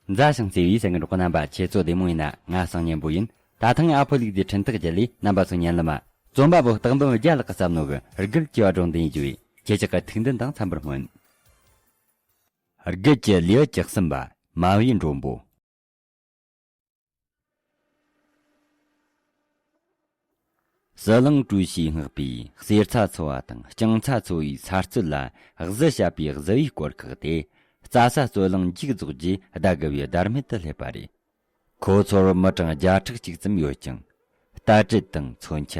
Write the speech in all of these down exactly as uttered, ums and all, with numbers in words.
མཛའ་ཞིང་བརྩེ་བའི་གསན་མཁན་གྲོགས་པོ་རྣམ་པ། ཁྱེད་ཚོ་བདེ་མོ་ཡིན་ན། ང་སང་ཉན་པོ་ཡིན། ད་ཐེངས་ཨ་ཕོ་ལུག་དེ་འཕྲིན་ཐག་བརྒྱུད་ལས་རྣམ་པ་ཚོ་ཉན་ལ་མ། རྩོམ་པ་པོ་སྟག་འབུམ་རྒྱལ་ལགས་ཀྱིས་བརྩམས་ནོ་གི་དགུ་ལྕི་བ་སྒྲུང་འདི་ཡིན་རྒྱུ་བས། ཁྱེད་ཅག་གི་ཐུགས་འདུན་དང་འཚམ་པར་སྨོན། དགུ་ལྕི་ལེའུ་བཅུ་གསུམ་པ། མ་བུའི་མགྲོན་པོ། ཟི་ལིང་ཀྲུའུ་ཞིས་མངགས་པའི་གསེར་ཚ་ཚོ་བ་དང་རྐྱང་ཚ་ཚོ་བའི་ཚ་རྩུད་ལ་གཟི་བྱ་བའི་གཟི་བའི་སྐོར་ཁག་དེ། རྩྭ་ས་རྩོད་གླེང་མཇུག་རྫོགས་རྗེས་ཟླ་དགུ་བའི་ཟླ་སྨད་དུ་སླེབས་པ་རེད། ཁོ་ཚོར་མི་གྲངས་བརྒྱ་ཕྲག་གཅིག་ཙམ་ཡོད་ཅིང་། རྟ་དྲེལ་དང་མཚོན་ཆ།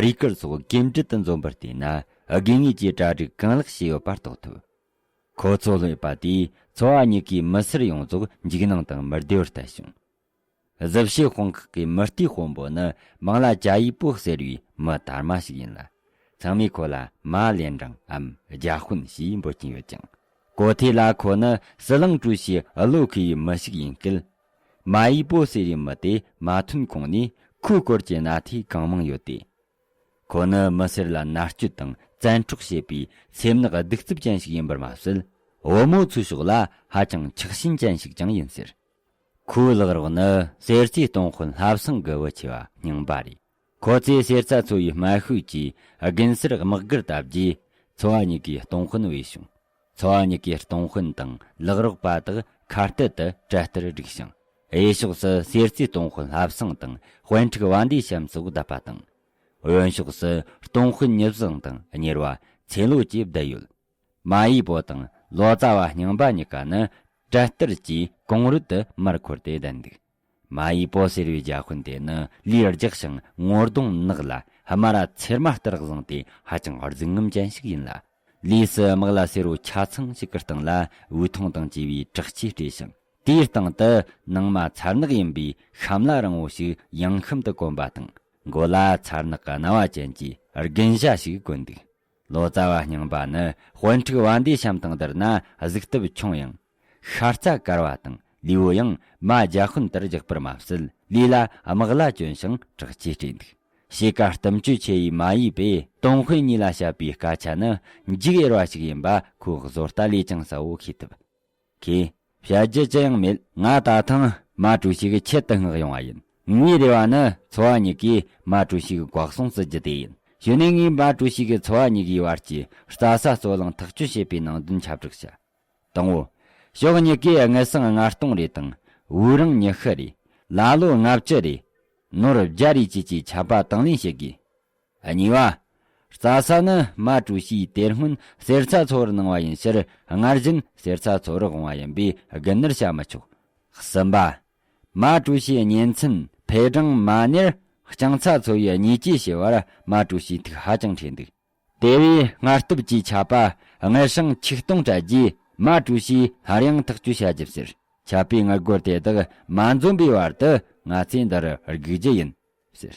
རུས་སྐལ་སོགས་གོམས་འདྲིས་དུ་འཛོམས་པར་བལྟས་ན། དགོས་ངེས་ཀྱི་གྲ་སྒྲིག་གང་ལེགས་བྱས་ཡོད་པ་རྟོགས་ཐུབ། ཁོ་ཚོ་སླེབས་པ་དེས་ཚོ་བ་གཉིས་ཀའི་མི་སེར་ཡོངས་རྫོགས་འཇིགས་སྣང་དང་མི་བདེ་བར་ལྟ་བྱུང་། གཟི་བྱིའུ་དཔུང་ཁག་གི་མི་རྟའི་དཔོན་པོ་ནི་མིང་ལ་ཅ་ཡི་པོ་ཟེར་བའི་མི་དར་མ་ཞིག་ཡིན་ལ། ཚང་མས་ཁོ་ལ་མ་ལན་ཀྲང་འམ་རྒྱ་དཔོན་ཞེས་འབོད་ཀྱིན་ཡོད་ཅིང་། གོ་ཐོས་ལ་ཁོ་ནི་ཟི་ལིང་ཀྲུའུ་ཞིའི་བློ་མཁས་པའི་མི་ཞིག་ཡིན་སྐད། མ་ཡི་པོ་ཟེར་བའི་མི་དེ་མ་ཐོན་གོང་ནས་ཁོའི་སྐོར་གྱི་སྣ་ཐོས་གང་མང་ཡོད་དེ། ཁོ་ནི་མི་སེར་ལ་མནར་གཅོད་དང་བཙན་འཕྲོག་བྱེད་པའི་སེམས་ནག་གདུག་རྩུབ་ཅན་ཞིག་ཡིན་པར་མ་ཟད། བུ་མོ་ཚོའི་ཕྱོགས་ལ་ཧ་ཅང་ཆགས་ཞེན་ཅན་ཞིག་ཀྱང་ཡིན་ཟེར། ཁོའི་ལག་རོགས་ནི་གསེར་རྩེའི་སྟོང་དཔོན་ལྷ་བཟང་གི་བུ་ཆེ་བ་རྙིང་པ་རེད། ཁོ་ཚོས་གསེར་རྩ་ཚོ་བའི་སྨྲ་ཤོད་ཀྱིས་དགུན་གསར་དམག་སྒར་བཏབ་རྗེས། ཚོ་བ་གཉིས་ཀའི་སྟོང་དཔོན་བོས་བྱུང་། ཚོ་བ་གཉིས་ཀའི་སྟོང་དཔོན་དང་ལག་རོགས་པ་དག་ཁ་གཏད་དུ་གྲལ་ལྟར་བསྒྲིགས་ཤིང་། གཡས་ཕྱོགས་སུ་གསེར་རྩེའི་སྟོང་དཔོན་ལྷ་བཟང་དང་དཔོན་ཕྲུག་བ་འདིའི་ཤམ་སོགས་བསྡད་པ་དང་། གཡོན་ཕྱོགས་སུ་སྟོང་དཔོན་ཉི་བཟང་དང་གཉེར་བ་ཚེ་ལོ་བཅས་བསྡད་ཡོད། མ་ཡི་པོ་དང་ལོ་ཙཱ་བ་རྙིང་པ་གཉིས་ཀ་ནི་གྲལ་སྟར་གྱི་གོང་རོལ་དུ་མར་འཁོར་ཏེ་བསྡད་འདུག། མ་ཡི་པོ་ཟེར་བའི་རྒྱ་དཔོན་དེ་ནི་ལུས་རྒྱགས་ཤིང་ངོ་གདོང་ནག་ལ། སྨ་ར་ཚེར་མ་ལྟར་བཟང་སྟེ་ཧ་ཅང་གཟུགས་ངོམ་ཅན་ཞིག་ཡིན་ལ། ལུས་སུ་དམག་ལྭ་སེར་བོ་ཆ་ཚང་ཞིག་གི་སྟེང་ལ་འུ་ཐུང་དང་བཅས་པའི་དྲག་ཆས་སྤྲས་ཤིང་། དེའི་སྟེང་དུ་ནང་མ་མཚར་ནག་ཡིན་པའི་ཤམ་ལྭ་རིང་བོ་ཞིག་ཡང་ཤམ་དུ་གོན་པ་དང་། མགོ་ལ་མཚར་ནག་གི་རྣ་བ་ཅན་གྱི་རྒྱན་ཞྭ་ཞིག་གོན་འདུག། ལོ་ཙཱ་བ་རྙིང་པ་ནི་དཔོན་ཕྲུག་བ་འདིའི་ཤམ་སྟེང་བསྡུར་ན་གཟུགས་སྟོབས་ཆུང་ཡང་། ཤ་རྩ་དཀར་བ་དང་ལུས་པོ་ཡང་མ་རྒྱ་དཔོན་ལྟར་རྒྱགས་པར་མ་ཟད། ལུས་ལ་དམག་ལྭ་གྱོན་ཞིང་དྲག་ཆས་སྤྲས་འདུག། ཕྱེད་ཀ་གཏུམ་སྤྱོད་ཆེ་བའི་མ་ཡི་པས་སྟོང་དཔོན་གཉིས་ལ་བཤད་པའི་སྐད་ཆ་ནི་འཇིགས་ཡེར་བ་ཞིག་ཡིན་པ་ཁོས་བཟོ་ལྟ་ལས་ཀྱང་གསལ་བོ་ཤེས་ཐུབ། ཁོས་བཤད་རྒྱུ་ཅི་ཡང་མེད། ང་ད་ཐེངས་མ་ཀྲུའུ་ཞི་གི་ཆེད་དུ་མངགས་ཡོང་བ་ཡིན། ངའི་རེ་བ་ནི་ཚོ་བ་གཉིས་ཀས་མ་ཀྲུའུ་ཞི་གི་བཀའ་གསུང་བརྩི་རྒྱུ་དེ་ཡིན། གཞི་ནས་ངས་མ་ཀྲུའུ་ཞི་གི་ཚོ་བ་གཉིས་ཀའི་བར་གྱི་རྩྭ་ས་རྩོད་གླེང་ཐག་གཅོད་བྱེད་པའི་ནང་དོན་ཁྱབ་བསྒྲགས་བྱ། དང་པོ། ཕྱོགས་གཉིས་ཀས་དངུལ་སྲང་ལྔ་སྟོང་རེ་དང་། བོའུ་རིང་ཉི་ཤུ་རེ། ལ་ལོ་ལྔ་བཅུ་རེ། ནོར་བརྒྱ་རེ་བཅས་ཀྱི་ཆད་པ་དང་ལེན་བྱེད་དགོས། གཉིས་པ། རྩྭ་ས་ནི་མ་ཀྲུའུ་ཞིས་དེ་སྔོན་གསེར་ཚ་ཚོ་བར་གནང་བ་ཡིན་ཕྱིར། སྔར་བཞིན་གསེར་ཚ་ཚོ་བར་དབང་བ་ཡིན་པས་རྒུན་ནར་བྱ་མི་ཆོག། གསུམ་པ། མ་ཀྲུའུ་ཞིའི་གཉེན་ཚན་ཕེ་ཀྲང་མ་ནེར་རྐྱང་ཚ་ཚོ་བའི་གཉིས་ཀྱི་བྱེ་བར་མ་ཀྲུའུ་ཞིའི་ཐུགས་ཧ་ཅང་ཁྲོས་འདུག། དེ་བས་སྔར་སྟབས་ཀྱིས་ཆད་པ་དངུལ་སྲང་ཆིག་སྟོང་སྤྲད་རྗེས། མ་ཀྲུའུ་ཞིས་སླར་ཡང་ཐག་གཅོད་བྱ་རྒྱུ་ཟེར། ཆད་པའི་དངུལ་སྒོར་དེ་དག་མ་འཛོམས་པའི་བར་དུ་ང་ཚོས་འདིར་སྒུག་རྒྱུ་ཡིན་ཟེར།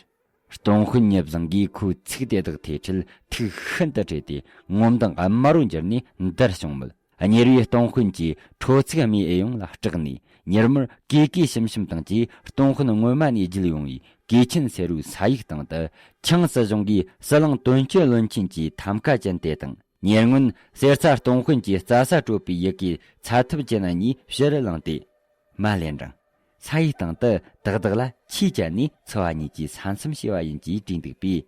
སྟོང་དཔོན་ཉི་བཟང་གིས་ཁོའི་ཚིག་དེ་དག་ཐོས་འཕྲལ་ཐུགས་ཤིན་ཏུ་ཁྲོས་ཏེ་ངོ་མདངས་དམར་རོ་འགྱུར་ནས་འདར་བྱུང་མོད། གཉེར་བས་སྟོང་དཔོན་གྱི་ཁྲོ་ཚིག་སྨྲས་ཨེ་ཡོང་ལ་སྐྲག་ནས། མྱུར་མོར་གུས་གུས་ཞུམ་ཞུམ་བཏང་རྗེས་སྟོང་དཔོན་སྔོན་མ་ནས་བརྒྱུད་ཡོང་བའི་གོས་ཆེན་སེར་བོའི་ས་ཡིག་སྟེང་དུ། ཆང་སྲིད་གཞུང་གིས་ཟི་ལིང་དོན་གཅོད་བློན་ཆེན་གྱི་ཐམ་ཀ་ཅན་དེ་དང་། ཉེ་སྔོན་གསེར་ཚ་སྟོང་དཔོན་གྱི་རྩྭ་ས་དཀྲོལ་པའི་ཡི་གེ་ཚ་ཐབས་ཅན་གཉིས་ཕྱིར་བླངས་ཏེ། མ་ལན་ཀྲང་། ས་ཡིག་སྟེང་དུ་ཏག་ཏག་ལ་ཆོས་བཅད་ནས་ཚོ་བ་གཉིས་ཀྱི་ས་མཚམས་བྱས་པ་ཡིན་གྱིས་བྲིས་འདུག་པས།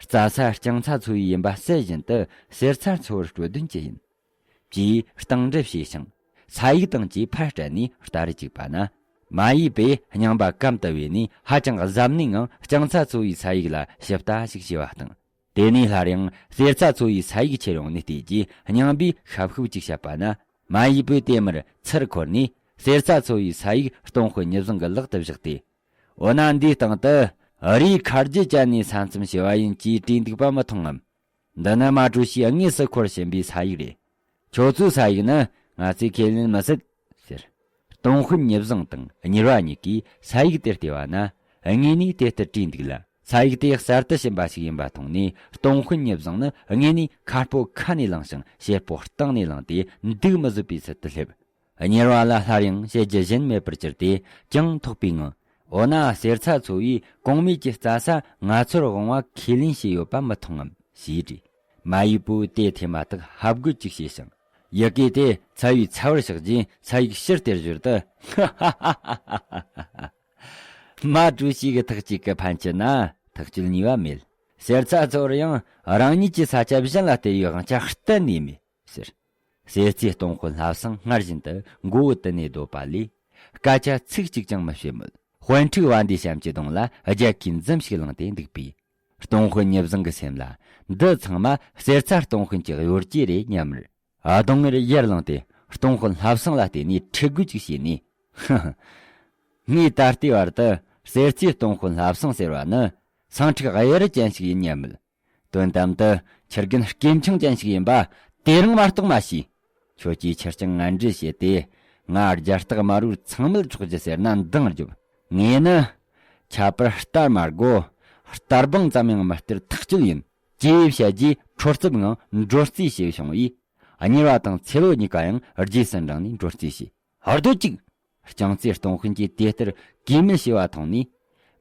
རྩྭ་ས་རྐྱང་ཚ་ཚོ་བའི་ཡིན་པ་གསལ་བཞིན་དུ་གསེར་ཚ་ཚོ་བར་སྤྲོད་དོན་ཅི་ཡིན། ཅེས་སྟངས་འདྲི་བྱས་ཤིང་། ས་ཡིག་དང་བཅས་ཕར་སྤྲད་ནས་ལྟ་རུ་བཅུག་པ་ན། མ་ཡི་པས་རྙིང་པ་གམ་དུ་བས་ནས་ཧ་ཅང་གཟབ་ནན་ངང་རྐྱང་ཚ་ཚོ་བའི་ས་ཡིག་ལ་ཞིབ་ལྟ་ཞིག་བྱས་པ་དང་། དེ་ནས་སླར་ཡང་གསེར་ཚ་ཚོ་བའི་ས་ཡིག་ཁྱེར་ཡོང་ནས་བལྟས་རྗེས། རྙིང་པས་ཤབ་ཤུབ་ཅིག་བཤད་པ་ན། མ་ཡི་པོས་དེ་མུར་ཚུར་འཁོར་ནས་གསེར་ཚ་ཚོ་བའི་ས་ཡིག་སྟོང་དཔོན་ཉི་བཟང་གི་ལག་ཏུ་བཞག་སྟེ། འོ་ན་འདིའི་སྟེང་དུ་རིའི་ཁ་རྗེ་བཅད་ནས་ས་མཚམས་བྱས་པ་ཡིན་གྱིས་བྲིས་འདུག་པ་མི་མཐོང་ངམ། འདི་ནི་མ་ཀྲུའུ་ཞིས་དངོས་སུ་འཁོར་བཞིན་པའི་ས་ཡིག་རེད། ཁྱོད་ཚོའི་ས་ཡིག་ནི་ང་ཚོས་ཁས་ལེན་མི་སྲིད་ཟེར། སྟོང་དཔོན་ཉི་བཟང་དང་གཉེར་བ་གཉིས་ཀས་ས་ཡིག་དེ་བལྟས་པ་ན། དངོས་ནས་དེ་ལྟར་བྲིས་འདུག་ལ། ས་ཡིག་དེ་གསར་དུ་བྱིན་པ་ཞིག་ཡིན་པ་མཐོང་ནས། སྟོང་དཔོན་ཉི་བཟང་ནི་དངོས་ནས་ཁ་སྤོ་ཁ་ནས་བླངས་ཤིང་། ཞེ་སྤོ་སྟེང་ནས་བླངས་ཏེ་འདུག་མི་བཟོད་པའི་ཚུལ་དུ་སླེབས། གཉེར་བ་ལ་སླར་ཡང་བཤད་རྒྱུ་གཞན་མེད་པར་གྱུར་ཏེ། ཅུང་ཐོགས་པའི་ངང་། འོ་ན་གསེར་ཚ་ཚོ་བས་གོང་སྨོས་ཀྱི་རྩྭ་ས་ང་ཚོར་དབང་བ་ཁས་ལེན་བྱས་ཡོད་པ་མི་མཐོང་ངམ་ཞེས་དྲིས། མ་ཡི་པོས་དེ་ཐེངས་མ་ཐག་ཧབ་དགོད་ཅིག་བྱས་ཤིང་ ཡི་གེ་དེ་ཚ་བའི་ཚ་བར་བཞག་རྗེས་ཚ་ཡིག་ཕྱིར་དེར་བཞུར་དུ། མ་ཀྲུའུ་ཞི་གི་ཐག་གཅིག་གི་ཕན་ཆད་ན་ཐག་གཅོད་གཉིས་པ་མེད། གསེར་ཚ་ཚོར་ཡང་རང་ཉིད་ཀྱི་ས་ཆ་གཞན་ལ་སྟེར་བའི་དབང་ཆ་གཏན་ནས་མེད་ཟེར། གསེར་རྩེའི་སྟོང་དཔོན་ལྷ་བཟང་སྔར་བཞིན་དུ་མགོ་བོ་དུ་ནས་སྡོད་པ་ལས། སྐད་ཆ་ཚིག་གཅིག་ཀྱང་མི་བཤད་མོད། དཔོན་ཕྲུག་བ་འདིའི་བྱམས་ཀྱི་གདོང་ལ་རྒྱ་ཁའི་འཛུམ་ཞིག་ལངས་ཏེ་འདུག་པས། སྟོང་དཔོན་ཉི་བཟང་གི་སེམས་ལ། འདི་ཚང་མ་གསེར་ཚ་སྟོང་དཔོན་གྱི་གཡོ་སྒྱུ་རེད་སྙམ་མོད། གདོང་ངེར་ཡར་ལངས་ཏེ་སྟོང་དཔོན་ལྷ་བཟང་ལ་བལྟས་ནས་ཁྲེལ་དགོད་ཅིག་བྱས་ནས། ཧ་ཧ། ངས་ད་ལྟའི་བར་དུ་གསེར་རྩེའི་སྟོང་དཔོན་ལྷ་བཟང་ཟེར་བ་ནི་སེང་ཕྲུག་གཡུ་རལ་ཅན་ཞིག་ཡིན་སྙམ་མོད། དོན་དམ་དུ་ཁྱི་རྒན་སྐེམ་ཆུང་ཅན་ཞིག་ཡིན་པ་དེ་རིང་མ་གཏོགས་མ་ཤེས། ཁྱོད་ཀྱིས་ཁྱི་རྐྱང་ངན་འབྲེལ་བྱས་ཏེ་ང་རྒྱ་སྟག་དམར་པོར་ཚང་མལ་འཕྲོག་རྒྱུ་ཟེར་ན་འདང་རྒྱོབ། ངས་ནི། ཁྱད་པར་རྟ་དམར་སྒོ། རྟ་སྦང་ཙམ་ཡང་མི་སྟེར་ཐག་གཅོད་ཡིན། ཅེས་བཤད་རྗེས་ཁྲོ་རྩུབ་ངང་འབྲོ་རྩིས་བྱས་བྱུང་བས། གཉེར་བ་དང་ཚེ་ལོ་གཉིས་ཀ་ཡང་རྗེས་སུ་འབྲངས་ནས་འབྲོ་རྩིས་བྱས། ཧར་སྡོད་ཅིག། རྐྱང་རྩེ་སྟོང་དཔོན་གྱིས་དེ་ལྟར་གུས་མོལ་བྱས་པ་མཐོང་ནས།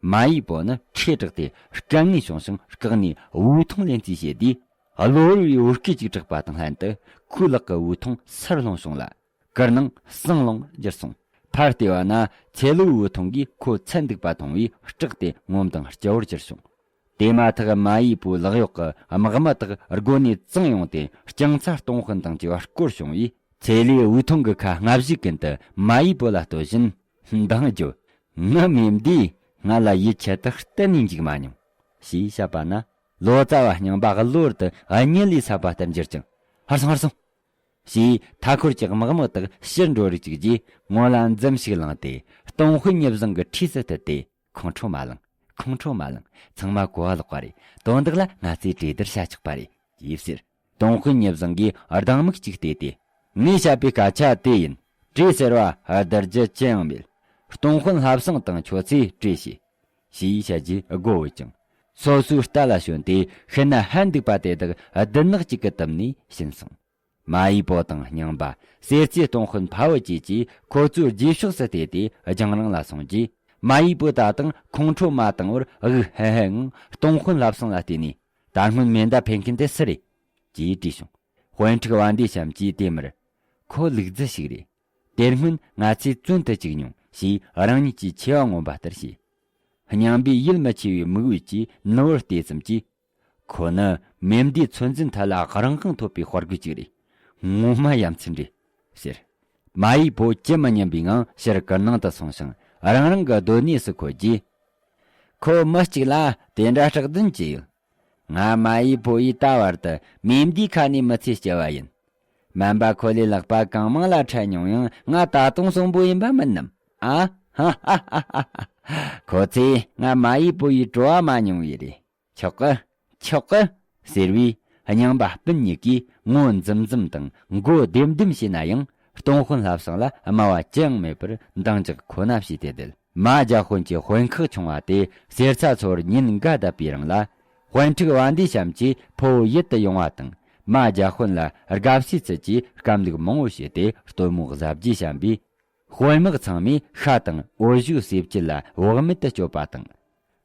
མ་ཡི་པོ་ནི་ཁྲེལ་དྲགས་ཏེ་སྐད་ངན་བྱུང་ཞིང་སྐག་ནས་འུ་ཐུང་ལེན་རྩིས་བྱས་དུས། གློ་བུར་བའི་འུར་སྐད་ཅིག་གྲགས་པ་དང་ལྷན་དུ་ཁོའི་ལག་གི་འུ་ཐུང་སར་ལྷུང་བྱུང་ལ། གུར་ནང་ཟངས་ལོང་གྱུར་སོང་། ཕར་བལྟས་པ་ན་ཚེ་ལོའི་འུ་ཐུང་གིས་ཁོ་ཚད་འདུག་པ་མཐོང་བས་སྐྲག་སྟེ་ངོམ་དང་སྐྱ་བོར་གྱུར་བྱུང་། དེ་མ་ཐག་མ་ཡི་པོའི་ལག་གཡོག་གི་དམག་མི་དག་སྒོ་ནས་བཙངས་ཡོང་སྟེ་རྐྱང་ཚ་སྟོང་དཔོན་དང་བཅས་པ་བསྐོར་བྱུང་བས། ཚེ་ལོའི་འུ་ཐུང་གི་ཁ་སྔ་གཞུག་ཀུན་ཏུ་མ་ཡི་པོ་ལ་ལྟོས་བཞིན། འདང་རྒྱོབ། ངའི་མེ་མདས་ང་ལ་ཡིད་ཆད་དུ་གཏན་ནས་འཇུག་མ་མྱོང་། ཞེས་བཤད་པ་ན། ལོ་ཙཱ་བ་རྙིང་པ་གློ་བུར་དུ་གཉིད་ལས་སད་པ་ལྟར་འགྱུར་ཅིང་། ཧར་སོང་ཧར་སོང་། ཞེས་མཐའ་འཁོར་གྱི་དམག་མི་དག་ཕྱིར་འགྲོ་རིགས་གཅིག་རྗེས་ངོ་ལ་འཛུམ་ཞིག་བླངས་ཏེ། སྟོང་དཔོན་ཉི་བཟང་གི་འཁྲིས་སུ་བསྡད་དེ། ཁོང་ཁྲོ་མ་ལངས། ཁོང་ཁྲོ་མ་ལངས། ཚང་མ་གོ་བ་ལོག་པ་རེད། དོན་དག་ལ་ང་ཚོས་གྲོས་བསྡུར་བྱ་ཆོག་པ་རེད། ཅེས་ཟེར། སྟོང་དཔོན་ཉི་བཟང་གིས་སྡང་མིག་ཅིག་བལྟས་ཏེ། ངས་བཤད་པའི་སྐད་ཆ་དེ་ཡིན། གྲོས་ཟེར་བ་བསྡུར་རྒྱུ་ཅི་ཡང་མེད། སྟོང་དཔོན་ལྷ་བཟང་དང་ཁྱོད་ཚོས་གྲོས་བྱས། ཞེས་བཤད་རྗེས་སྒོ་བུད་ཅིང་། སོ་སོའི་རྟ་ལ་ཞོན་ཏེ་ཤི་ན་ཕན་འདུག་པ་དེ་དག་བདུད་ནག་ཅིག་གི་དུམ་ནས་ཕྱིན་སོང་། མ་ཡི་པོ་དང་རྙིང་པ། གསེར་རྩེའི་སྟོང་དཔོན་ཕ་བུ་བཅས་ཀྱིས་ཁོ་ཚོའི་རྗེས་ཕྱོགས་སུ་བལྟས་ཏེ་རྒྱང་རིང་ལ་སོང་རྗེས། མ་ཡི་པོ་ད་དུང་ཁོང་ཁྲོ་མ་བཏང་བར་དབུགས་ཧལ་ཧལ་ངང་སྟོང་དཔོན་ལྷ་བཟང་ལ་བལྟས་ནས། ད་སྔོན་མེ་མདའ་འཕེན་མཁན་དེ་སུ་རེད། ཅེས་དྲིས་བྱུང་། དཔོན་ཕྲུག་བ་འདིའི་བྱམས་ཀྱིས་དེ་མུར། ཁོ་ལུག་རྫི་ཞིག་རེད། དེ་སྔོན་ང་ཚོས་བཙོན་དུ་བཅུག་མྱོང་ཞེས་རང་ཉིད་ཀྱི་ཆེ་བ་མངོན་པ་ལྟར་བྱས། རྙིང་པའི་ཡིད་མི་ཆེས་པའི་མིག་འོད་ཀྱིས་ནུ་བོར་བལྟས་ཙམ་གྱིས། ཁོ་ནི་མེ་མདའི་ཚོད་འཛིན་ཐད་ལ་རང་དབང་ཐོབ་པའི་དཔའ་རྒོད་ཅིག་རེད། ངོ་མ་ཡ་མཚན་རེད། ཟེར། མ་ཡི་པོ་ཅི་མི་སྙམ་པའི་ངང་ཕྱིར་གུར་ནང་དུ་སོང་ཞིང་རང་རང་གི་སྡོད་གནས་སུ་འཁོད་རྗེས། ཁོ་མི་གཅིག་ལ་དེ་འདྲ་སྐྲག་དོན་ཅི་ཡོད། ང་མ་ཡི་པོ་ཡིས་ད་བར་དུ་མེ་མདའི་ཁ་ནས་མི་ཚེ་སྐྱེལ་བ་ཡིན། སྨན་པ་ཁོ་ལས་ལྷག་པ་གང་མང་ལ་འཕྲད་མྱོང་ཡང་ང་ད་དུང་གསོན་པོ་ཡིན་པ་མིན་ནམ། ཨ་ཧ་ཧ་ཧ་ཧ། ཁོ་ཚོས་ང་མ་ཡི་པོ་ཡི་བྲོ་བ་མ་མྱོང་བས་རེད། ཆོག་གི། ཆོག་གི། ཟེར་བས་རྙིང་པ་སྤུན་གཉིས་ཀྱིས་ངོ་འཛུམ་འཛུམ་དང་མགོ་ལྡེམ་ལྡེམ་བྱས་ན་ཡང་སྟོང་དཔོན་ལྷ་བཟང་ལ་སྨྲ་བ་ཅི་ཡང་མེད་པར་འདང་རྒྱག་ཁོ་ན་བྱས་ཏེ་བསྡད། མ་རྒྱ་དཔོན་གྱི་དཔོན་ཁག་ཆུང་བ་དེ་གསེར་ཚ་ཚོར་ཉིན་འགའ་བསྡད་པའི་རིང་ལ། དཔོན་ཕྲུག་བ་འདིའི་བྱམས་ཀྱིས་ཕུ་བོ་ཡིད་དུ་ཡོང་བ་དང་མ་རྒྱ་དཔོན་ལ་དགའ་བསུའི་ཚུལ་གྱིས་སྐམ་ལུག་མང་བོ་བྱས་ཏེ་སྟོན་མོ་གཟབ་རྒྱས་བཤམས་པས། དཔོན་དམག་ཚང་མས་ཤ་དང་འོ་བཞོའི་ཟས་བཅུད་ལ་བག་མེད་དུ་སྤྱོད་པ་དང་།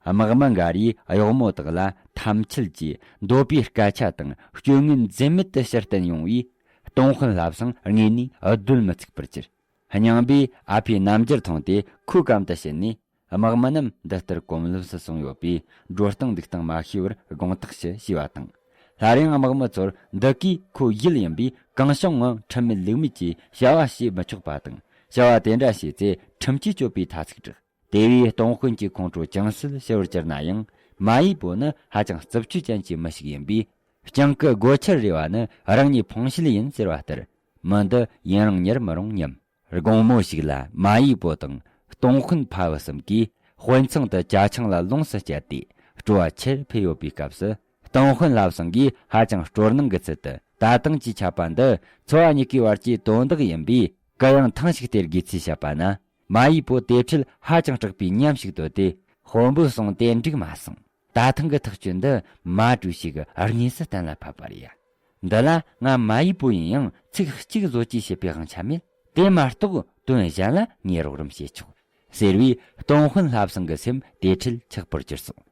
དམག་མི་འགའ་རེས་གཡོག་མོ་དག་ལ་ཐམས་ཅད་ཀྱིས་འདོད་པའི་སྐད་ཆ་དང་སྤྱོད་ངན་འཛེམ་མེད་དུ་ཕྱིར་བསྟན་ཡོང་བས། སྟོང་དཔོན་ལྷ་བཟང་དངོས་ནས་སྡོད་མི་ཚུགས་པར་གྱུར། རྙིང་པས་ཨ་ཕའི་རྣམ་འགྱུར་མཐོང་སྟེ་ཁོའི་གམ་དུ་ཕྱིན་ནས། དམག་མི་རྣམས་འདི་ལྟར་གོམས་ལོབས་སུ་སོང་ཡོད་པས་འགྲོ་སྟངས་འདུག་སྟངས་མ་ཤེས་པར་དགོངས་དག་ཞུ་ཞུས་པ་དང་། སླར་ཡང་དམག་མི་ཚོར་འདི་གས་ཁོའི་ཡུལ་ཡིན་པས་གང་བྱུང་ངང་ཁྲིམས་མེད་ལུགས་མེད་ཀྱིས་བྱ་བ་བྱེད་མི་ཆོག་པ་དང་བྱ་བ་དེ་འདྲ་བྱས་ཚེ་ཁྲིམས་ཀྱིས་གཅོད་པའི་ཐ་ཚིག་བསྒྲགས། དེ་བས་སྟོང་དཔོན་གྱི་ཁོང་ཁྲོ་ཅུང་ཟད་ཞི་བར་གྱུར་ན་ཡང་མ་ཡི་པོ་ནི་ཧ་ཅང་རྩུབ་སྤྱོད་ཅན་གྱི་མི་ཞིག་ཡིན་པས། རྐྱང་གི་སྒོ་ཁྱི་རེ་བ་ནི་རང་ཉིད་ཕུང་བྱེད་ཡིན་ཟེར་བ་ལྟར། མི་འདི་ཡུན་རིང་མྱུར་མི་རུང་སྙམ། དགོང་མོ་ཞིག་ལ་མ་ཡི་པོ་དང་སྟོང་དཔོན་ཕ་བུ་གསུམ་གྱིས་དཔོན་ཚང་དུ་ཇ་ཆང་ལ་ལོངས་སུ་སྤྱད་དེ་སྤྲོ་བ་ཆེར་འཕེལ་ཡོད་པའི་སྐབས་སུ། སྟོང་དཔོན་ལྷ་བཟང་གིས་ཧ་ཅང་སྤྲོ་སྣང་གི་ཚུལ་དུ་ད་ཐེངས་ཀྱི་ཆད་པ་འདི་ཚོ་བ་གཉིས་ཀའི་བར་གྱི་དོན་དག་ཡིན་པས་གུ་ཡངས་ཐང་ཞིག་སྟེར་དགོས་ཚུལ་བཤད་པ་ན། མ་ཡི་པོ་དེ་འཕྲལ་ཧ་ཅང་སྐྲག་པའི་ཉམས་ཤིག་བཏོད་དེ། དཔོན་པོ་གསུངས་ཏེ་འགྲིག་མ་སོང་། ད་ཐེངས་ཀྱི་ཐག་གཅོད་འདི་མ་ཀྲུའུ་ཞི་གིས་དངོས་སུ་གཏན་ལ་ཕབ་པ་རེད་ཡ། འདི་ལ་ང་མ་ཡི་པོ་ཡིན་ཡང་ཚིག་གཅིག་བཟོ་བཅོས་བྱེད་པའི་དབང་ཆ་མེད། དེ་མ་གཏོགས་དོན་གཞན་ལ་ངས་རོགས་རམ་བྱེད་ཆོག་ཟེར་བས་སྟོང་དཔོན་ལྷ་བཟང་གི་སེམས་དེ་འཕྲལ་ཆགས་པར་གྱུར་སོང་།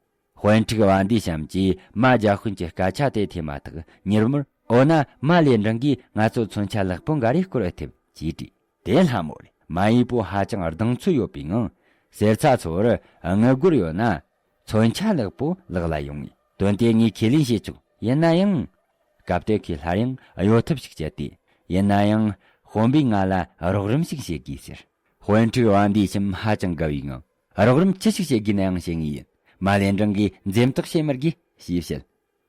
དཔོན་ཕྲུག་བ་འདིའི་བྱམས་ཀྱིས་མ་རྒྱ་དཔོན་གྱི་སྐད་ཆ་དེ་ཐོས་མ་ཐག་མྱུར་མོར་ འོ་ན་མ་ལེ་འབྲིང་གིས་ང་ཚོ་མཚོན་ཆ་ལེགས་པོ་འགའ་རེ་བསྐོར་ཐེབས་ཅེས་དྲིས། དེ་ལྷ་མོ་རེད། མ་ཡི་པོ་ཧ་ཅང་གདེང་ཚོད་ཡོད་པའི་ངང་། གསེར་ཚ་ཚོ་བར་དངུལ་སྒོར་ཡོད་ན། མཚོན་ཆ་ལེགས་པོ་ལག་ལ་ཡོང་ངེས། དོན་དེ་ངས་ཁས་ལེན་བྱེད་ཆོག་ཡིན་ན་ཡང་། སྐབས་དེ་ཁོས་སླར་ཡང་གཡོ་ཐབས་ཤིག་བྱས་ཏེ། ཡིན་ན་ཡང་། དཔོན་པོས་ང་ལ་རོགས་རམ་ཞིག་བྱེད་དགོས་ཟེར། དཔོན་ཕྲུག་བན་དེའི་སེམས་ཧ་ཅང་དགའ་བའི་ངང་། རོགས་རམ་ཅི་ཞིག་བྱེད་དགོས་ན་ཡང་བྱེད་ངེས་ཡིན། མ་ལེ་འབྲིང་གིས་འཛེམ་དོགས་བྱེད་མི་དགོས་ཞེས་བཤད།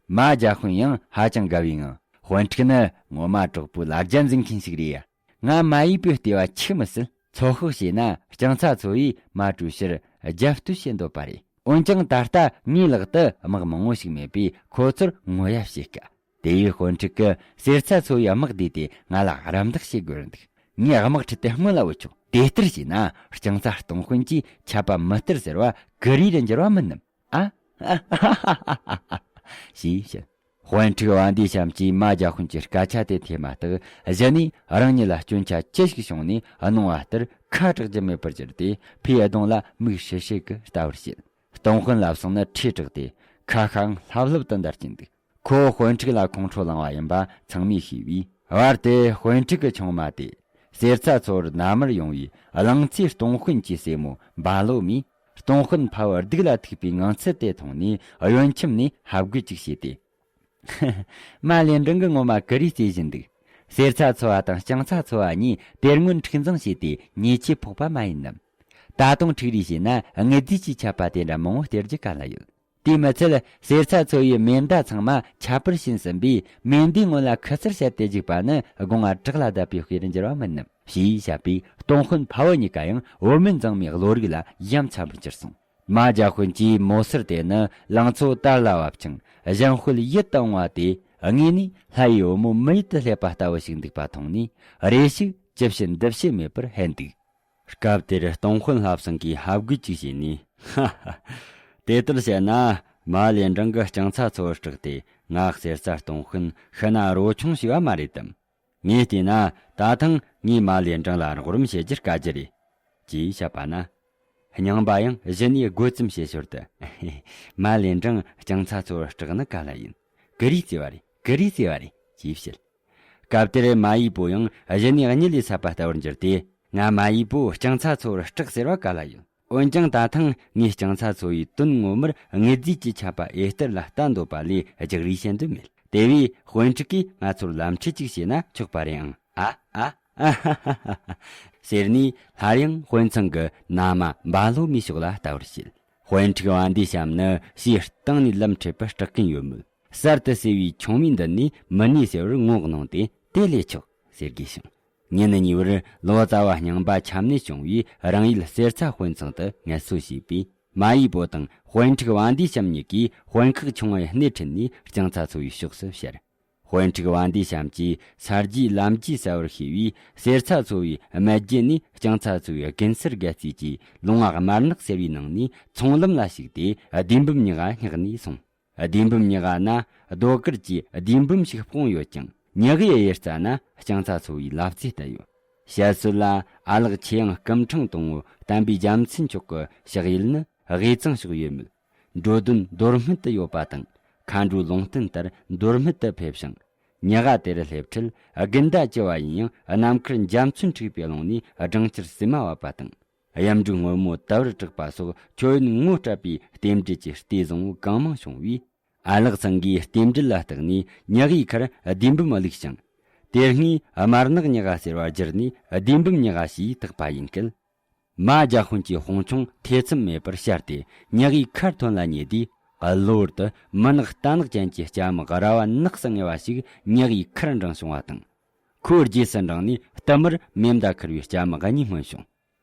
མ་རྒྱ་དཔོན་ཡང་ཧ་ཅང་དགའ་བའི་ངང་། དཔོན་ཕྲུག་ནི་ངོ་མ་གྲོགས་པོའི་ལ་རྒྱ་འཛིན་མཁན་ཞིག་རེད་ཡ། ང་མ་ཡི་པོའི་ལྟེ་བ་འཆུག་མི་སྲིད། ཚོད་དཔག་བྱས་ན་ལྕང་ཚ་ཚོ་ཡིས་མ་ཀྲུའུ་ཕྱིར་རྒྱབ་གཏོད་བྱེད་འདོད་པ་རེད། འོན་ཀྱང་ད་ལྟ་ངའི་ལག་ཏུ་དམག་མང་བོ་ཞིག་མེད་པས་ཁོ་ཚོར་ངོ་ཡ་བྱེད་དཀའ། དེ་ཡིས་དཔོན་ཕྲུག་གིས་གསེར་ཚ་ཚོ་ཡི་དམག་བསྡུས་ཏེ་ང་ལ་རམ་འདེགས་བྱེད་དགོས་རེད་འདུག་ངས་དམག་ཁྲིད་དེ་སྔོན་ལ་བུད་ཆོག་དེ་ལྟར་བྱས་ན་ལྕང་ཚ་སྟོང་དཔོན་གྱིས་ཆད་པ་མི་སྟེར་ཟེར་བ་ཀུ་རེ་རུ་འགྱུར་བ་མིན་ནམ། ཨ། ཞེས་བཤད། དཔོན་ཕྲུག་བན་དེའི་སེམས་ཀྱིས་མ་རྒྱ་དཔོན་གྱི་སྐད་ཆ་དེ་ཐོས་མ་ཐག་གཞི་ནས་རང་ཉིད་ལ་སྐྱོན་ཆ་ཅི་ཞིག་བྱུང་ནས་གནང་བ་ལྟར་ཁ་གྲག་རྒྱུ་མེད་པར་གྱུར་ཏེ་ཕའི་གདོང་ལ་མིག་ཧྲིལ་ཧྲིལ་གྱིས་ལྟ་བར་བྱེད། སྟོང་དཔོན་ལབ་སོང་ནི་ཁྲོས་དྲགས་ཏེ་ཁ་ཤའང་ལྷབ་ལྷུབ་ཏུ་འདར་གྱིན་འདུག་ཁོ་དཔོན་ཕྲུག་ལ་ཁོང་ཁྲོ་ལངས་པ་ཡིན་པ་ཚང་མས་ཤེས་པས། བར་དེ་དཔོན་ཕྲུག་གི་ཆུང་མ་དེ་གསེར་ཚ་ཚོར་མནའ་མར་ཡོང་བའི་གླང་ཚའི་སྟོང་དཔོན་གྱི་སྲས་མོ་འབའ་ལོ་མས་སྟོང་དཔོན་ཕ་བུ་སྡུག་ལ་ཐུག་པའི་ངང་ཚུལ་དེ་མཐོང་ནས་གཡོན་ཁྱིམ་ནས་ཧབ་དགོད་ཅིག་བྱས་ཏེ། མ་ལེ་འབྲིང་གིས་ངོ་མ་ཀུ་རེ་རྩེ་བཞིན་འདུག་གསེར་ཚ་ཚོ་བ་དང་ལྕང་ཚ་ཚོ་བ་གཉིས་དེ་སྔོན་འཁྲུག་འཛིང་བྱས་ཏེ་ཉེས་ཆད་ཕོག་པ་མ་ཡིན་ནམ། ད་དུང་འཁྲུག་རེས་བྱས་ན་དངུལ་རྫས་ཀྱི་ཆད་པ་དེ་འདྲ་མང་བོ་སྟེར་རྒྱུ་ག་ལ་ཡོད། དེས་མི་ཚད་གསེར་ཚ་ཚོ་ཡི་མེ་མདའ་ཚང་མ་ཁྱབ་པར་བྱིན་ཟིན་པས་མེ་མདའི་སྔོན་ལ་ཁུ་ཚུར་བྱས་ཏེ་རྒྱུག་པ་ནི་དགོང་བ་བྲག་ལ་བརྡབས་པའི་དཔེ་རུ་འགྱུར་བ་མིན་ནམ་ཞེས་བཤད་པས་སྟོང་དཔོན་ཕ་བུ་གཉིས་ཀ་ཡང་བོད་མི་མཛངས་མའི་བློ་རིག་ལ་ཡ་མཚན་པར་གྱུར་སོང་། མ་རྒྱ་དཔོན་གྱིས་མོ་སེར་དེ་ནི་ལང་ཚོ་དར་ལ་བབ་ཅིང་གཞན་དཔེ་ཡིད་དུ་འོང་བ་དེ་དངོས་ནས་ལྷ་ཡི་བུ་མོ་མི་ཡུལ་དུ་སླེབས་པ་ལྟ་བུ་ཞིག་འདུག་པ་མཐོང་ནས་རེ་ཞིག་ཅི་བྱེད་འདི་བྱེད་མེད་པར་ཧད་འདུག་སྐབས་དེར་སྟོང་དཔོན་ལྷ་བཟང་གིས་ཧབ་དགོད་ཅིག་བྱས་ནས། ཧ་ཧ། དེ་ལྟར་བཤད་ན་མ་ལེ་འབྲིང་གིས་ལྕང་ཚ་ཚོར་སྐྲག་སྟེ་ང་གསེར་རྩ་སྟོང་དཔོན་ཤི་ན་རོ་ཆུང་བྱས་པ་མ་རེད་དམ། ངས་བལྟས་ན་ད་ཐེངས་ངས་མ་ལེ་འབྲིང་ལ་རོགས་རམ་བྱེད་རྒྱུར་དཀའ་རྒྱུ་རེད། ཅེས་བཤད་པ་ན། རྙིང་པ་ཡང་གཞི་ནས་དགོད་ཙམ་བྱེད་ཞོར་དུ། མ་ལེ་འབྲིང་ལྕང་ཚ་ཚོར་སྐྲག་ནི་ག་ལ་ཡིན། ཀུ་རེ་རྩེ་བ་རེད། ཀུ་རེ་རྩེ་བ་རེད། ཅེས་བཤད། སྐབས་དེར་མ་ཡི་པོ་ཡང་གཞི་ནས་གཉིད་ལས་སད་པ་ལྟ་བུར་གྱུར་ཏེ། ང་མ་ཡི་པོ་ལྕང་ཚ་ཚོར་སྐྲག་ཟེར་བ་ག་ལ་ཡོད། འོན་ཀྱང་ད་ཐེངས་ངས་ལྕང་ཚ་ཚོ་ཡི་དོན་ངོ་མར་དངུལ་རྫས་ཀྱི་ཆད་པ་ཨེ་སྟེར་ལ་ལྟ་འདོད་པ་ལས་རྒྱག་རེས་བྱེད་འདོད་མེད། དེ་བས་དཔོན་ཕྲུག་གིས་ང་ཚོར་ལམ་ཁྲིད་ཅིག་བྱས་ན་ཆོག་པ་རེད་ཨང་། ཨ་ཨ་ཨ་ཧ་ཧ་ཧ་ཧ། ཟེར་ནས་སླར་ཡང་དཔོན་ཚང་གི་མནའ་མ་འབའ་ལོ་མའི་ཕྱོགས་ལ་ལྟ་བར་བྱེད། དཔོན་ཕྲུག་བན་དེའི་གཤམ་ནི་ཕྱིའི་སྟེང་ནས་ལམ་འཁྲིད་པར་སྐྲག་གིན་ཡོད་མོད། གསར་དུ་བསུས་པའི་ཆུང་མའི་མདུན་ནས་མི་ནུས་ཟེར་བར་ངོ་གནོང་སྟེ་དེ་ལས་ཆོག་ཟེར་དགོས་བྱུང་། ཉིན་གཉིས་པར་ལོ་ཙཱ་བ་རྙིང་པ་ཆམ་ནད་བྱུང་བས་རང་ཡུལ་གསེར་ཚ་དཔོན་ཚང་དུ་ངལ་གསོ་བྱས་པས། མ་ཡི་པོ་དང་དཔོན་ཕྲུག་བན་དེའི་གཤམ་གཉིས་ཀྱིས་དཔོན་ཁག་ཆུང་བའི་སྣེ་ཁྲིད་ནས་ལྕང་ཚ་ཚོ་བའི་ཕྱོགས་སུ་བཤར། དཔོན་ཕྲུག་བན་དེའི་གཤམ་གྱིས་ས་རྒྱུས་ལམ་རྒྱུས་གསལ་བར་ཤེས་པས་གསེར་ཚ་ཚོ་བའི་སྨད་རྒྱུད་ནས་ལྕང་ཚ་ཚོ་བའི་དགུན་གསེར་སྒལ་ཚིགས་ཀྱི་ལུང་བ་དམར་ནག་ཟེར་བའི་ནང་ནས་ཚོང་ལམ་ལ་ཞུགས་ཏེ་ལྡེམ་བུམ་ཉག་ག་སྙེག་ནས་སོང་། ལྡེམ་བུམ་ཉག་ག་ན་རྡོ་དཀར་གྱི་ལྡེམ་བུམ་ཞིག་སྤུངས་ཡོད་ཀྱང་ཉག་གའི་གཡུར་རྩ་ན་ལྕང་ཚ་ཚོ་བའི་ལབ་རྩེ་བསྟན་ཡོད། བཤད་སྲོལ་ལ་ཨ་ལགས་ཆེ་ཡང་སྐུ་ཕྲེང་དང་པོ་བསྟན་པའི་རྒྱལ་མཚན་མཆོག་གི་ཕྱག་ཡུལ་ནི་དབུས་གཙང་ཕྱོགས་ཡོད་མོད། འགྲོ་དོན་མདོ་སྨད་དུ་ཡོད་པ་དང་། མཁའ་འགྲོའི་ལུང་བསྟན་ལྟར་མདོ་སྨད་དུ་ཕེབས་ཤིང་། ཉག་ག་དེར་སླེབས་འཕྲལ་དགུན་ཟླ་བཅུ་བ་ཡིན་ཡང་ནམ་མཁར་འཇའ་ཚོན་འཁྲིགས་པའི་ཀློང་ནས་སྦྲང་ཆར་བསིལ་མ་བབས་པ་དང་། གཡམ་དྲུག་སྔོན་མོ་དལ་བུར་གྲགས་པ་སོགས་ཁྱོད་ཡོན་ངོ་སྤྲད་པའི་རྟེན་འབྲེལ་གྱི་ལྟས་བཟང་བོ་གང་མང་བྱུང་བས། ཨ་ལགས་ཚང་གིས་རྟེན་འབྲེལ་ལ་བརྟགས་ནས་ཉག་གའི་ཁར་ལྡེམ་བུམ་བླུགས་ཤིང་། དེ་སྔའི་དམར་ནག་ཉག་ག་ཟེར་བར་བསྒྱུར་ནས་ལྡེམ་བུམ་ཉག་ག་ཞེས་བཏགས་པ་ཡིན་སྐད། མ་རྒྱལ་དཔོན་གྱི་དཔུང་ཆུང་ཐེ་ཚོམ་མེད་པར་བཤར་ཏེ་ཉག་གའི་ཁར་ཐོན་ལ་ཉེ་དུས། གློ་བུར་དུ་མུན་ནག་རྟ་ནག་ཅན་གྱི་སྐྱ་མག་ར་བ་ནགས་སུ་ངེ་བ་ཞིག་ཉག་གའི་ཁར་འབྲངས་བྱུང་བ་དང་། ཁོའི་རྗེས་སུ་འབྲངས་ནས་གཏུམ་མོར་མེ་མདའ་ཁུར་བའི་སྐྱ་མག་གཉིས་སྨོན་བྱུང་།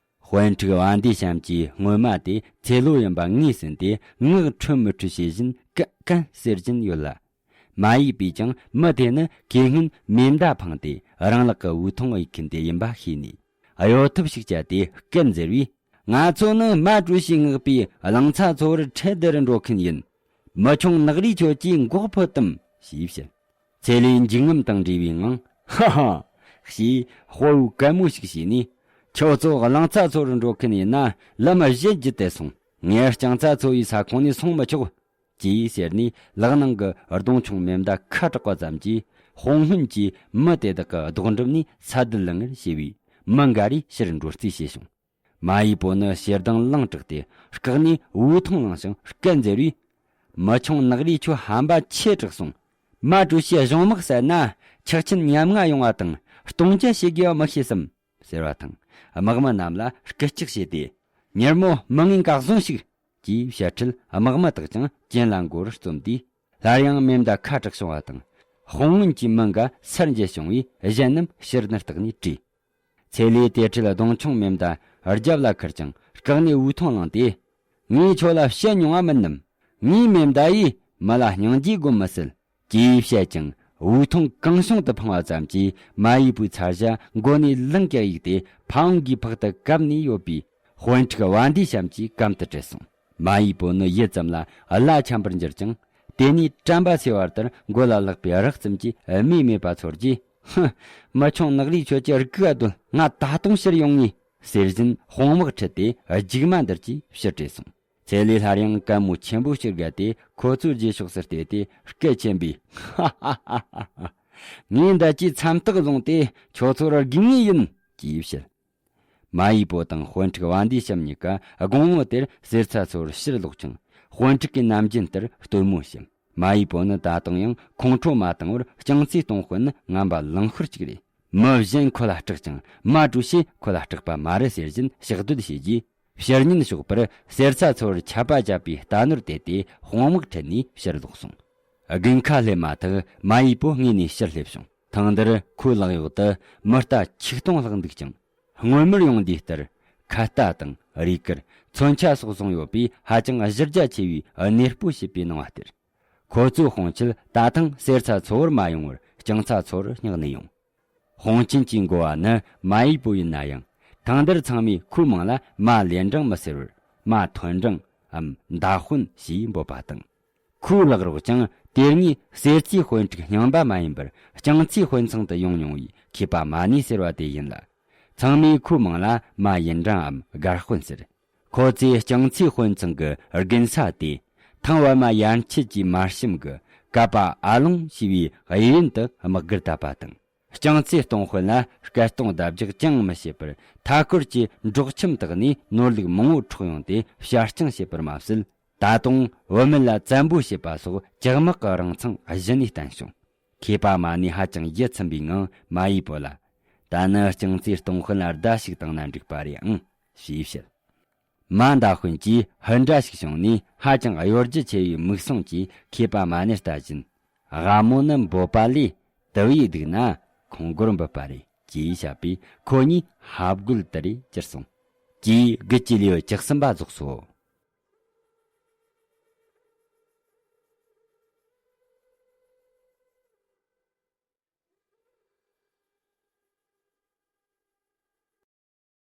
དཔོན་ཕྲུག་བན་དེའི་གཤམ་གྱི་སྔོན་མ་དེ་ཚེ་ལོ་ཡིན་པ་ངོས་ཟིན་ཏེ་ངག་ཁྲོལ་མི་ཁྲོལ་བྱེད་བཞིན་ཀན་ཀན་ཟེར་བཞིན་ཡོད་ལ། མ་ཡིས་པས་ཀྱང་མི་དེ་ནི་ཁེ་སྔོན་མེ་མདའ་འཕངས་ཏེ་རང་ལག་གི་དབུགས་ཐུང་གཡུག་མཁན་དེ་ཡིན་པ་ཤེས་ནས་གཡོ་ཐབས་ཤིག་སྤྱད་དེ་སྐད་འཛེར་བས། ང་ཚོ་ནི་མ་ཀྲུའུ་ཞིས་མངགས་པའི་གླང་ཚ་ཚོ་བར་ཁྲལ་བསྡུ་རུ་འགྲོ་མཁན་ཡིན། མི་ཆུང་ནག་རིས་ཁྱོད་ཀྱིས་འགོག་ཕོད་དམ་ཞེས་བཤད། ཚེ་ལོས་འཇིགས་རྔམ་དང་འདྲེས་པའི་ངང་། ཧ་ཧ། ཞེས་དཔའ་བོའི་གད་མོ་ཞིག་བྱས་ནས། ཁྱོད་ཚོ་གླང་ཚ་ཚོ་རུ་འགྲོ་མཁན་ཡིན་ན་ལམ་བཞི་བརྒྱུད་དེ་སོང་། ངས་ལྕང་ཚ་ཚོ་ཡི་ས་ཁོངས་ནས་སོང་མི་ཆོག་ཅེས་ཟེར་ནས་ལག་ནང་གི་གདོང་མཆོང་མེ་མདའ་ཁ་གྲག་པ་ཙམ་གྱིས་ ཧོང་ཧུན་གྱིས་མི་དེ་དག་གི་ལྡོག་འགྲིམ་ནས་ས་རྡུལ་ལངས་ངེར་བྱས་པས། མི་འགའ་རེ་ཕྱིར་འགྲོ་རྩིས་བྱས་བྱུང་། མ་ཡི་པོ་ནི་ཞེ་སྡང་ལངས་དྲགས་ཏེ། སྐག་ནས་འུའུ་ཐུང་བླངས་ཤིང་སྐད་འཛེར་བས། མི་ཆུང་ནག་རིས་ཁྱོད་ཧམ་པ་ཆེ་དྲགས་སོང་། མ་ཀྲུའུ་ཞིའི་གཞུང་དམག་བསད་ན། འཁྱགས་ཆེན་ཉམ་ང་ཡོང་བ་དང་། སྟོང་རྒྱ་བྱེད་དགོས་པ་མི་ཤེས་སམ། ཟེར་བ་དང་། དམག་མི་རྣམས་ལ་སྐུལ་ལྕག་བྱས་ཏེ། མྱུར་མོ་མི་ངན་ག་བཟུང་ཞིག་ཅེས་བཤད་འཕྲལ། དམག་མི་དག་ཀྱང་གྱེན་ལ་མགོ་བོར་བརྩམས་ཏེ། སླར་ཡང་མེ་མདའ་ཁ་གྲག་བྱུང་བ་དང་། དཔུང་བོན་གྱི་མི་འགའ་སར་འགྱེལ་བྱུང་བས། གཞན་རྣམས་ཕྱིར་ནུར་བཏེགས་ནས་བྲོས། ཚེ་ལས་དེ་འཕྲལ་གདོང་མཆོང་མེ་མདའ་རྒྱབ་ལ་ཁུར་ཅིང་། སྐག་ནས་འུའུ་ཐུང་བླངས་ཏེ། ངས་ཁྱོད་ལ་བཤད་མྱོང་བ་མིན་ནམ། ངའི་མེ་མདའ་ཡིས་མི་ལ་སྙིང་རྗེ་སྒོམ་མི་སྲིད། ཅེས་བཤད་ཅིང་། འུའུ་ཐུང་གང་བྱུང་དུ་འཕངས་པ་ཙམ་གྱིས། མ་ཡི་པོའི་ཚ་ཞྭ་མགོ་ནས་ལངས་ཀྱང་གཡུགས་ཏེ། ཕ་བོང་གིས་ཕག་ཏུ་བཀབ་ནས་ཡོད་པའི་དཔོན་ཕྲུག་བ་འདིའི་ཞབས་ཀྱིས་གམ་དུ་བྲལ་སོང་། མ་ཡི་པོ་ནི་ཡུད་ཙམ་ལ་གླ་ཆམ་པར་འགྱུར་ཅིང་། དེ་ནས་དྲན་པ་སོས་བར་དུ་མགོ་ལ་ལྷགས་པའི་རགས་ཙམ་གྱིས་རྨས་མེད་པ་ཚོར་རྗེས། ཧུ། མི་ཆུང་ནག་རིས་ཁྱོད་ཀྱི་རིགས་ཀ་རྡོལ། ང་ད་དུང་ཕྱིར་ཡོང་ངེས། ཟེར་བཞིན་དཔུང་དམག་ཁྲིད་དེ་རྒྱུག་མ་འདིར་གྱིས་ཕྱིར་བྲོས་སོང་། ཚེ་ལས་སླར་ཡང་གད་མོ་ཆེན་པོ་ཞིག་བརྒྱབ་སྟེ། ཁོ་ཚོའི་རྗེས་ཕྱོགས་སུ་བལྟས་ཏེ། སྐད་ཆེན་པོས། ཧ་ཧ་ཧ་ཧ། ངས་འདི་ཅིག་མཚམས་ཐག་བཟུང་སྟེ་ཁྱོད་ཚོར་སྒུག་ངེས་ཡིན། ཅེས་བཤད། མ་ཡི་པོ་དང་དཔོན་ཕྲུག་བ་འདིའི་ཞབས་གཉིས་ཀ་དགོང་མོ་དེར་གསེར་ཚ་ཚོར་ཕྱིར་ལོག་ཅིང་། དཔོན་ཕྲུག་གི་ནམ་རྒྱུན་ལྟར་སྟོན་མོ་བྱིན། མ་ཡི་པོ་ནི་ད་དུང་ཡང་ཁོང་ཁྲོ་མ་བཏང་བར་རྐྱང་རྩེ་གཏོང་དཔོན་ནི་ངན་པ་ལང་ཤོར་ཅིག་རེད། མི་གཞན་ཁོ་ལ་སྐྲག་ཅིང་། མ་ཀྲུའུ་ཞི་ཁོ་ལ་སྐྲག་པ་མ་རེད་ཟེར་བཞིན་ཕྱག་སྡོད་བྱས་རྗེས། ཕྱིར་ཉིན་ཞོགས་པར་གསེར་ཚ་ཚོར་ཆད་པ་བཅད་པའི་རྟ་ནོར་དེད་དེ་དཔུང་དམག་ཁྲིད་ནས་ཕྱིར་ལོག་སོང་། དགུན་ཁ་སླེབས་མ་ཐག་མ་ཡི་པོ་དངོས་ནས་ཕྱིར་སླེབས་བྱུང་། ཐེངས་འདིར་ཁོའི་ལག་གཡོག་ཏུ་མི་རྟ་ཆིག་སྟོང་ལྷག་འདུག་ཅིང་། སྔོན་མར་ཡོང་དུས་ལྟར་ཁ་རྟ་དང་རས་གུར། མཚོན་ཆ་སོགས་བཟུང་ཡོད་པས། ཧ་ཅང་གཞི་རྒྱ་ཆེ་བའི་གནས་སྤོ་བྱེད་པའི་སྣང་བ་སྟེར། ཁོ་ཚོའི་དཔུང་ཆེད་ད་ཐེངས་གསེར་ཚ་ཚོ་བོར་མ་ཡོང་བར་རྐྱང་ཚ་ཚོ་བོར་བསྙེགས་ནས་ཡོང་། དཔུང་ཆེན་གྱི་འགོ་བ་ནི་མ་ཡི་པོ་ཡིན་ན་ཡང་། ཐེངས་འདིར་ཚང་མས་ཁོའི་མིང་ལ་མ་ལེན་ཀྲང་མི་ཟེར་བར། མ་ཐོན་ཀྲང་འམ་མདའ་དཔོན་ཞེས་འབོད་པ་དང་། ཁོའི་ལག་རོགས་ཀྱང་དེ་སྔའི་གསེར་རྩིའི་དཔོན་ཕྲུག་རྙིང་པ་མ་ཡིན་པར། རྐྱང་རྩིའི་དཔོན་ཚང་དུ་ཡོང་མྱོང་བའི་མཁས་པ་མ་ཎི་ཟེར་བ་དེ་ཡིན་ལ། ཚང་མས་ཁོའི་མིང་ལ་མ་ཡིན་ཀྲང་འམ་སྒར་དཔོན་ཟེར། ཁོ་ཚོས་རྐྱང་རྩིའི་དཔོན་ཚང་གི་དགུན་ས་དེ། ཐང་བར་མ་ཡར་མཆེད་ཀྱི་མར་ཤམ་གྱི་ཀ་པ་ཨ་ལོང་ཞེས་པའི་གཡས་གཡོན་དུ་དམག་སྒར་བཏབ་པ་དང་། རྐྱང་རྩེ་གཏོང་དཔོན་ལ་སྐད་གཏོང་བརྡབ་རྒྱག་ཅང་མི་བྱེད་པར། མཐའ་འཁོར་གྱི་འབྲོག་ཁྱིམ་དག་ནས་ནོར་ལུག་མང་བོ་འཕྲོག་ཡོང་སྟེ་བཤའ་རྐྱང་བྱེད་པར་མ་ཟད། ད་དུང་བུད་མེད་ལ་བཙན་པོ་བྱེད་པ་སོགས་ཇག་དམག་གི་རང་མཚང་གཞི་ནས་བསྟན་བྱུང་། མཁས་པ་མ་ཎི་ཧ་ཅང་ཡིད་ཚིམ་པའི་ངང་མ་ཡི་པོ་ལ། ད་ནི་རྐྱང་རྩེ་གཏོང་དཔོན་ལ་བརྡ་ཞིག་བཏང་ན་འགྲིག་པ་རེད་ཨང་། ཞེས་བཤད། མ་མདའ་དཔོན་གྱིས་ཧུན་སྒྲ་ཞིག་བྱུང་ནས། ཧ་ཅང་གཡོ་སྒྱུ་ཆེ་བའི་མིག་ཟུང་གིས་མཁས་པ་མ་ཎིར་ལྟ་བཞིན། དབའ་མོ་ནི་འབོད་པ་ལས་དུ་བའི་སྡུག་ན་ཁོང་སྒོར་འབུད་པ་རེད། ཅེས་བཤད་པས། ཁོ་གཉིས་ཧབ་རྒོལ་དུ་རེ་གྱུར་སོང་། ཅེས་དགུ་བཅུའི་ལེའུ་བཅུ་གསུམ་པ་རྫོགས་སོ།